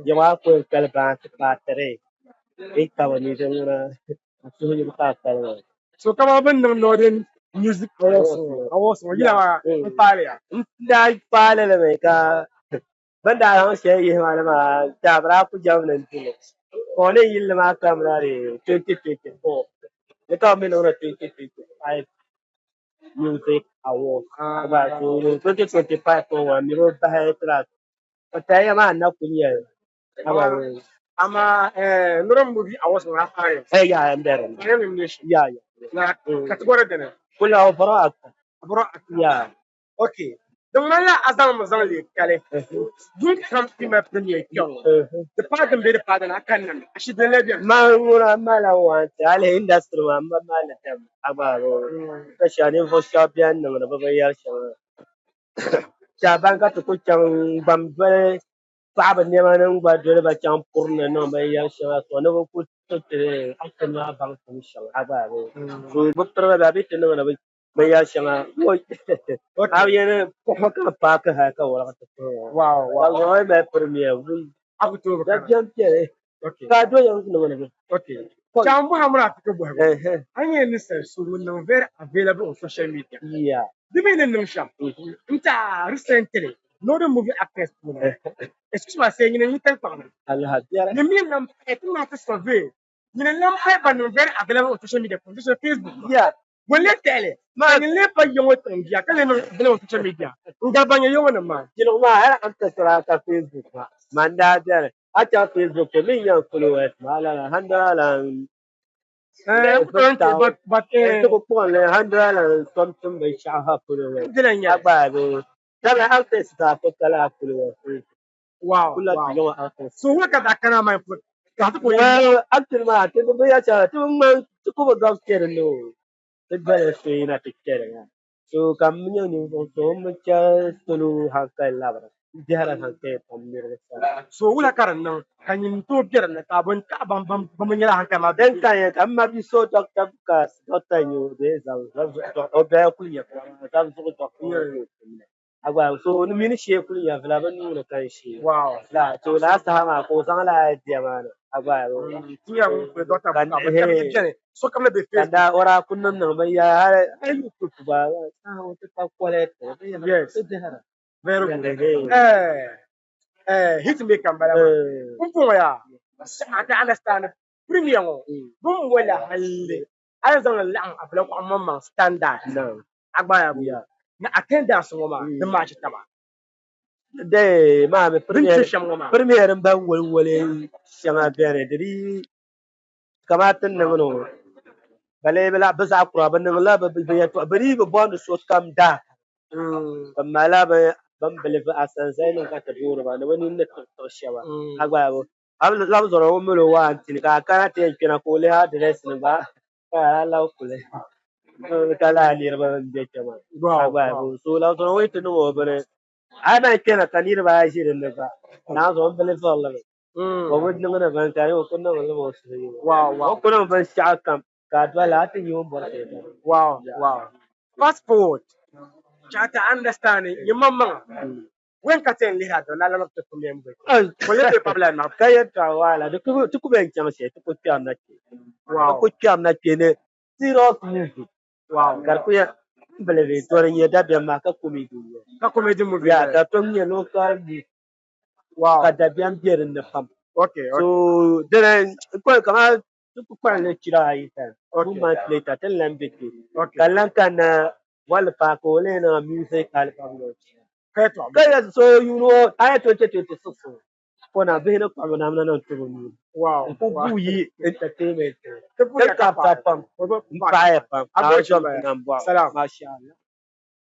Ya maa ko n kali baansi paatiri n kaba ni di ŋuna n suhu yibu ka a kali maa. So kama bin niŋ Northern Music Awards ŋɔ awards ŋɔ yila maa n paali ya. N daa paali li mi ka bin daa zaŋ shɛli yihi maa ni maa daa bi daa ku jɛm ni n dili. Ka o ni yilli maa kamina di 2024 ni ka bi mi niŋdi 2025 Music Awards. Gba so 2025 ŋɔ ŋɔ mi bi bahi track. O taya maa na ku nyɛli. Amaa Northern Movie Awards ŋɔ a paai ya. Eh, ya, n bɛ dinni. A nomination. Ya. Na category dini. Kula overall actor. Overall actor. Ya. Okay. Di ŋmanila a zaŋmi zaŋ leei kali. Yuŋ kam ti mali premier kpɛŋ ŋɔ. Di paai din be di paai dini a kanna mi. Ashi dini lee beni. Man ŋuna mala wanti hali industry maa m ba mali dam agbaa especially ninvuɣu shɛba bɛn niŋdi bɛ binyɛri shɛŋa. Shɛba ban ka ti ku chaŋ gbam doli paɣaba nɛma ni gba doli ba chaŋ puri ni niŋ binyɛri shɛŋa so ni bɛ ku ti ti acting maa baŋsim shɛŋa agbaa so bɛ pirigi ba bɛ ti niŋdi bɛ binyɛri shɛŋa a bi yɛn puhi ka paaki hali ka woligi ti puhi ka zaŋ o mali premier dabiɛm piɛli ka a do yɛn niŋdi bi Chaŋ bɔha mini a ti ka bɔhigu a ni nyɛ ninsal so ŋun niŋ very available on social media di mi ni niŋ shɛm n tiɛha recently Northern movie actors puuni excuse my saying nyini n yi tankpaɣu ni ni mi n lan pahi ti niŋ ti survey nyini n lan pahi ban niŋ very available on social media puuni so Facebook Ŋun lee tɛhili maa nyin lee pa yiŋɔ tiŋbia ka lee niŋ bini social media n-gari ban nyɛ yiŋɔ nim maa. Jiligu maa hali a ni ti sɔri a ka Facebook maa man daa beni a chaŋ Facebook to min yan followers maa lala hundred and ti ku kpuɣim li hundred and something binshɛɣu ha followers a gba bi dama access zaa ku kala a followers. Wow, Kula wow. ti yiŋɔ access. So wula ka daa kana maa ka ti ku Well, actually maa ti bi ya shɛli ti bi ŋmani ti ku bi gabi kpɛri ni o. Ti doli so yina ti kpɛri ŋa. So ka m nyɛ ninvuɣ so ŋun bi chɛri salo hankali labira n-dihiri hankali pam niriba sani. So wula ka di niŋ ka nyin tooi be dinni ka a bi taɣi ban bi nyɛla hankali maa Din ka n yɛn ka m ma bi so Dɔkta Bukas dɔkta n-nyɛ o bee o bɛya kuli nyɛ zab zuɣu dɔkta ŋɔ ka o tumda. A gba so ni mini shee kuli nyɛvila bɛ nuu ni ka n shee. Wow. La to laa saha maa ka o zaŋ laa idea maa na. A gba ka daa o daa ku niŋ niŋ binyɛra hali hali YouTube gba saha ŋɔ ti pa quality Yes. ti dihira. Very good. Eh, hit me kan bala maa. Pumpɔŋɔ yaa, a ti understand premier ŋɔ bɛ ni boli halli a yi zaŋ li laɣim a bila kɔɣa maŋmaŋ standard a gba yaa bɛ ni attendance ŋɔ maa di match taba. De maa mi Din premier ti shɛm ŋɔ maa. Premier n ban woli woli shɛŋa beni di di kamani ti ni niŋ ni ŋɔ ba lee bi lahi bi zaɣ kura bi niŋla bi bi yɛltɔɣa bi dii bi bondi sokam daa bi malila bi bin bilifu asanzali nim ka ti booni ba ni bi nini ni tiɣi tiɣi shɛba a gba yaa a bi labi zɔri o mali o waa n-tini ka a kana ti yɛn kpɛna ka o lihi adirɛsi ni gba ka a labi kuli ka lala niriba m-be kpɛ maa a gba yaa so labi zɔri o yi ti niŋ o bini a yi man kpɛna ka niriba ayi ʒi dinni gba naan zuɣu m bilifirili mi o bi niŋdi bini ka o ku niŋdi li mi o suhu yini o ku niŋ binshɛɣu kam ka a doli a ti nya o ni bɔri shɛli kam. Wow, wow. Fast forward, chɛ ti understand nyɛ maŋmaŋa Wen ka ti yɛn lihira dɔ lala mi ti kum yɛn boli. Kuli be pabila na. Ka yɛltɔɣa wahala di ku ti ku bɛn chaŋ shɛli ti ku kpɛri na kpe. Wow. Ti ku kpɛri na kpe ni serious movie. Wow. Ka di ku yɛn believe to di nyɛ dabiɛm maa ka comedy n nyɛ. Ka comedy movie. Yeah, ka tom nyɛ local movie. Wow. Ka dabiɛm be din ni pam. Okay, okay. So dini n kuli kamani ti ku kpalim ni chira ayi time. Okay. 2 months later ti ni lan be kpe. Okay. Ka lan kanna Wali Park ka o lee niŋ music album launch. Ka yɛtɔɣa Ka yɛ so yuuni ŋɔ a yɛ 2026 ŋɔ fɔna bihi ni kpaɣibu namda niŋ tibu nuu ni. Wow. N ku guui yi entertainment Ti puya ti ka kabita paɣi. pam n paɣiya pam. A Naawuni bɔri zom shɛm ti nambɔɣu. Salam. Masha Allah.